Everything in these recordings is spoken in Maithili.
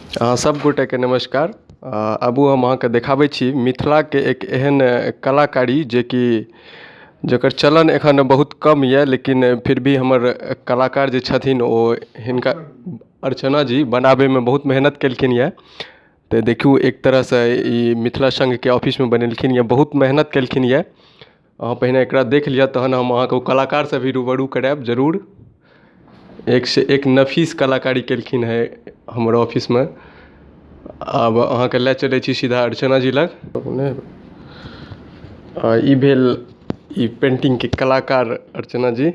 अहाँ सब गोटेके नमस्कार। आबू हम अहाँके देखाबै छी मिथिलाके एक एहन कलाकारी जेकि जकर चलन एखन बहुत कम यऽ लेकिन फिर भी हमर कलाकार जे छथिन ओ हिनका अर्चना जी बनाबैमे बहुत मेहनत केलखिन यऽ। तऽ देखियौ एक तरह से ई मिथिला संघके ऑफिसमे बनेलखिन यऽ बहुत मेहनत केलखिन यऽ। अहाँ पहिने एकरा देख लिअ तहन हम अहाँके ओ कलाकार से भी रूबरू कराएब जरूर। एक से एक नफीस कलाकारी केलखिन हे हमर ऑफिसमे। आब अहाँके लए चलै छी सीधा अर्चना जी लग। ई भेल ई पेंटिंग के कलाकार अर्चना जी।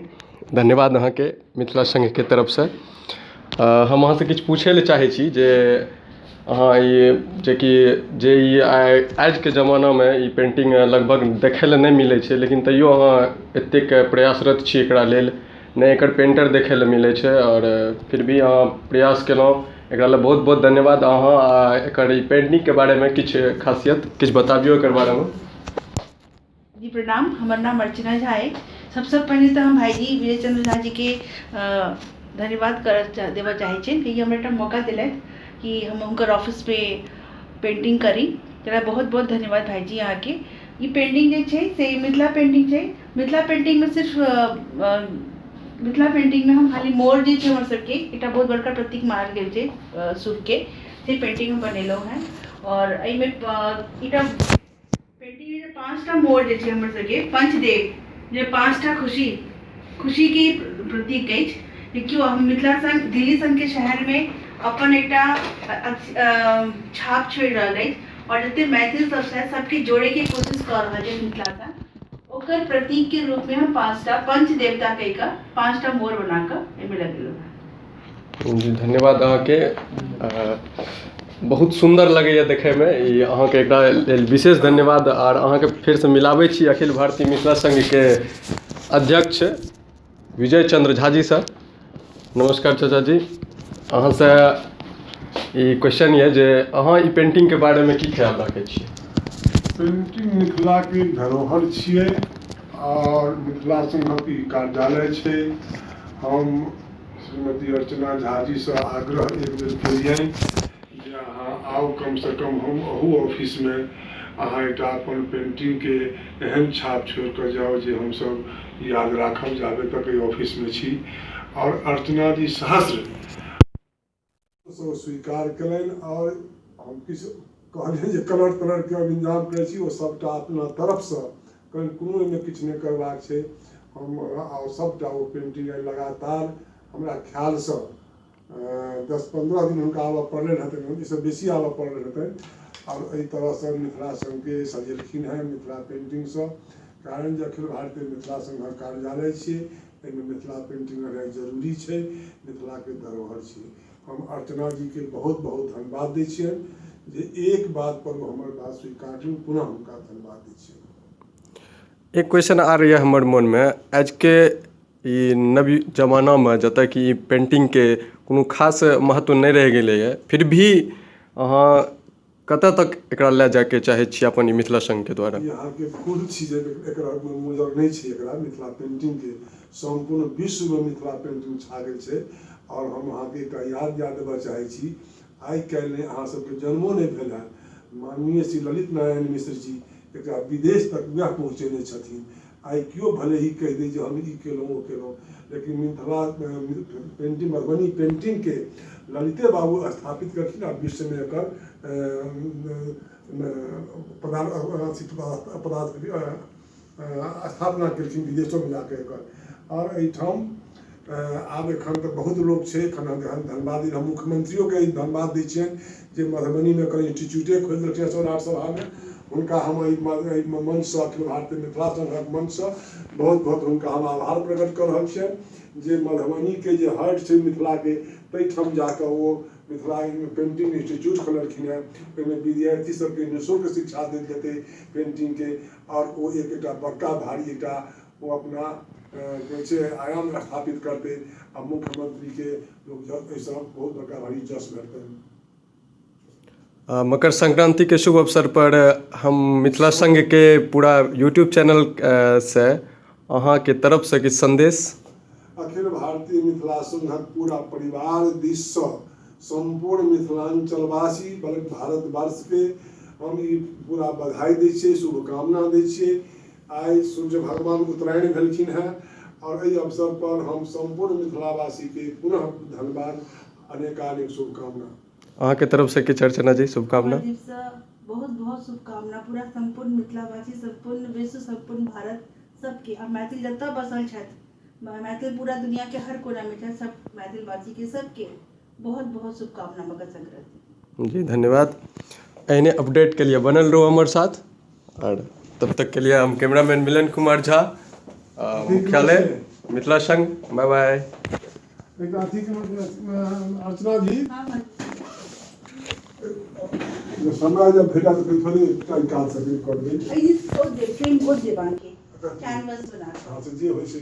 धन्यवाद अहाँके मिथिला संघ के तरफ से। हम अहाँ से किछु पूछै लए चाहै छी जे अहाँ ई जेकि जे ई आइ आजके जमानामे ई पेंटिंग लगभग देखै लए नहि मिलै छै लेकिन तैयो अहाँ एतेक प्रयासरत छी एकरा लेल। नहि एकर पेंटर देखै लए मिलै छै आओर फिर भी अहाँ प्रयास केलहुँ एकरा लए बहुत बहुत धन्यवाद। अहाँ आ एकर ई पेंटिंगके बारेमे किछु खासियत किछु बताबियौ एकर बारेमे। जी प्रणाम, हमर नाम अर्चना झा अछि। सबसँ पहिने तऽ हम भाईजी विजय चंद्र झा जीके धन्यवाद करऽ देबऽ चाहै छियनि कि हमरा एकटा मौका देलथि कि हम हुनकर ऑफिसमे पेंटिंग करी। तकरा बहुत बहुत धन्यवाद भाईजी अहाँके। ई पेंटिंग जे छै से मिथिला पेंटिंग छै। मिथिला पेंटिंगमे सिर्फ मिथिला पेंटिंगमे हम खाली मोर जे छै हमर सबके एकटा बहुत बड़का प्रतीक मानल गेल छै सूपके, से पेंटिंग हम बनेलहुँ हेँ। आओर एहिमे एकटा पेंटिंग जे 5टा मोर जे छै हमर सबके पंचदेव जे 5टा खुशी खुशीके प्रतीक अछि। देखियौ हम मिथिला संघ दिल्ली संघके शहरमे अपन एकटा छाप छोड़ि रहल अछि आओर जते मैथिल सब छथि सबके जोड़ैके कोशिश कऽ रहल अछि मिथिला संघ, ओकर प्रतीकके रूपमे हम 5टा पंच देवता कहि कऽ 5टा मोर बना कऽ एहिमे लगेलहुँ हेँ। जी धन्यवाद अहाँके। बहुत सुन्दर लगैया देखैमे ई अहाँके एकरा लेल विशेष धन्यवाद। आर अहाँके फेरसँ मिलाबै छी अखिल भारतीय मिथिला संघके अध्यक्ष विजय चंद्र झा जी से। नमस्कार चाचा जी, अहाँसँ ई क्वेश्चन यऽ जे अहाँ ई पेंटिंगके बारेमे की ख्याल राखै छियै? पेंटिंग मिथिलाके धरोहर छियै और मिथिला संघक ई कार्यालय छै। हम श्रीमती अर्चना झा जी से आग्रह एक बेर केलियनि जे अहाँ आउ, कम से कम हम अहू ऑफिसमे अहाँ एकटा अपन पेंटिंगके एहन छाप छोड़ि कऽ जाउ जे हमसब याद राखब जाबे तक एहि ऑफिसमे छी। और अर्चना जी सहस्र से स्वीकार केलनि और हम किछु कहलियनि जे कलर तलरके हम इन्तजाम करै छी, ओ सबटा अपना तरफसँ कहलनि कोनो एहिमे किछु नहि करबाक छै। हम आओर सबटा ओ पेंटिंग लगातार हमरा ख्यालसँ 10-15 दिन हुनका आबऽ पड़लनि हेतनि, एहिसँ बेसी आबऽ पड़ल हेतनि। आओर एहि तरहसँ मिथिला संघके सजेलखिन हेँ मिथिला पेंटिंगसँ, कारण जे अखिल भारतीय मिथिला संघक कार्यालय छियै, एहिमे मिथिला पेंटिंग रहनाइ जरूरी छै, मिथिलाके धरोहर छियै। हम अर्चना जीके बहुत बहुत धन्यवाद दै छियनि जे एक बात पर ओ हमर बात स्वीकारलनि, पुनः हुनका धन्यवाद दै छियनि। एक क्वेश्चन आर यऽ हमर मोनमे, आजके ई नव जमानामे जतऽ कि ई पेंटिंगके कोनो खास महत्व नहि रहि गेलैए, फिर भी अहाँ कतऽ तक एकरा लए जाइके चाहै छियै अपन ई मिथिला संघके द्वारा? ई अहाँके भूल छी जे एकरा मोजर नहि छै। एकरा मिथिला पेंटिंगके सम्पूर्ण विश्वमे मिथिला पेंटिंग छा गेल छै। आओर हम अहाँके एकटा याद दिया देबऽ चाहै छी, आइ काल्हि नहि, अहाँ सबके जन्मो नहि भेल हैत, माननीय श्री ललित नारायण मिश्र जी एकरा विदेश तक वएह पहुँचेने छथिन। आइ केओ भले ही कहि दै जे हम ई केलहुँ ओ केलहुँ, लेकिन मिथिला पेंटिंग मधुबनी पेंटिंगके ललिते बाबू स्थापित करथिन आ विश्वमे एकर स्थापना केलखिन विदेशोमे जाकऽ एकर। आओर एहिठाम आब एखन तऽ बहुत लोक छै, एखन धन्यवाद हम मुख्यमंत्रियोके धन्यवाद दै छियनि जे मधुबनीमे एकर इंस्टीट्यूटे खोलि देलखिन सौराठ सभामे। हुनका हम एहि मंचसँ, अखिल भारतीय मिथिला संघक मंचसँ बहुत बहुत हुनका हम आभार प्रकट कऽ रहल छियनि जे मधुबनीके जे हार्ट छै मिथिलाके, ताहिठाम जाकऽ ओ मिथिला पेंटिंग इंस्टीट्यूट खोललखिन हेँ। ओहिमे विद्यार्थी सबके निःशुल्क शिक्षा देल जेतै पेंटिंगके, आओर ओ एक एकटा बड़का भारी एकटा ओ अपना कहै छै आयाम स्थापित करतै आ मुख्यमंत्रीके लोक एहिसँ बहुत बड़का भारी जस भेटतनि। मकर संक्रांति के शुभ अवसर पर हम मिथिला संघ के पूरा यूट्यूब चैनल से अहाँके तरफ से किछु संदेश। अखिल भारतीय मिथिला संघक पूरा परिवार दिससँ सम्पूर्ण मिथिलाञ्चलवासी बल्कि भारतवर्षके हम ई पूरा बधाई दै छियै, शुभकामना दै छियै। आइ सूर्य भगवान उत्तरायण भेलखिन हेँ आओर एहि अवसर पर हम सम्पूर्ण मिथिलावासीके पुनः धन्यवाद, अनेकानेक शुभकामना। अहाँके तरफसँ किछु अर्चना जी शुभकामना? बहुत बहुत शुभकामना पूरा सम्पूर्ण मिथिलावासी, सम्पूर्ण विश्व, सम्पूर्ण भारत सबके। आ मैथिल जतऽ बसल छथि, मैथिल पूरा दुनियाके हर कोनामे छथि, सब मैथिलवासीके सबके बहुत बहुत शुभकामना मकर संक्रांति। जी धन्यवाद। एहने अपडेट के लिए बनल रहू हमर साथ और तब तक के लिए हम कैमरामैन मिलन कुमार झा, मुख्यालय मिथिला संघ। Bye bye. एक अथी अर्चना जी, समय जब भेटत तऽ थोड़े काज सब करबै। कैनवस बना। हाँ, से जे होइ छै।